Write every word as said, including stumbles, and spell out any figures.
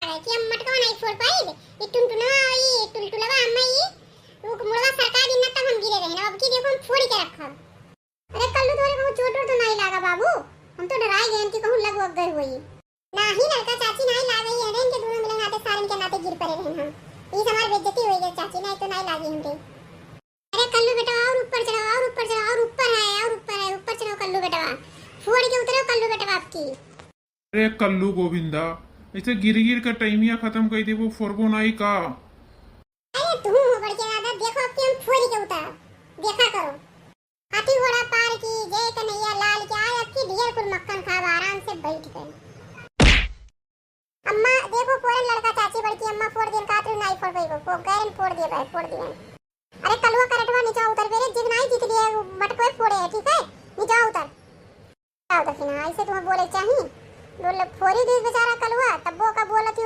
कि हम मटकवा नाहीं फोड़ पाइब, ई टुनटुनवा, ई टुलटुलवा, अम्मा, ई उ मुड़वा सरका दिन ना, तब हम गिरे रहे ना, अब की देखो हम फोड़ के रखब। अरे कल्लू, तोरे कहूँ चोट वोट तो नाहीं लागा बाबू? हम तो डराइ गए कि कहूँ लग वग गए होई। नाहीं ललका चाची, नाहीं लाग गई है, इनके दोनों मिलन नाते सारन के नाते गिर पड़े रहे हम। ई हमार बेइज्जती होई गई चाची, नाहीं तो नाहीं लागी हमरे। अरे कल्लू बेटवा, और ऊपर चढ़ो, और ऊपर चढ़ो, और ऊपर है, और ऊपर है, ऊपर चढ़ो कल्लू बेटवा, फोड़ के उतरो कल्लू बेटवा आपकी। अरे कल्लू गोविंदा, ऐसे गिर गिर के टाइमिया खत्म कर देबो, फोड़बो नाहीं का? अरे तू हो बड़के दादा, देखो अब के हम फोड़ के उतार, देखा करो। हाथी घोड़ा पार की जय, कन्हैया लाल की। आज आपकी ढेर कुल मक्खन खाब, आराम से बैठ के। अम्मा देखो, फोड़न ललका चाची, बड़की अम्मा फोड़ दिन, कातरू नाहीं फोड़ पइबो, फो-, गैरन फोड़ दिए भाई, फोड़ दिए। अरे कलुआ करंटवा नीचे उतर बे रे, जिद नाहीं जीत लिए, मटकोए फोड़े है, ठीक है? नीचे उतर। का उतर की ना, ऐसे तुम्हें बोले चाही? बोले फोड़ी दी बेचारा कलुआ, तब वो का बोलत ही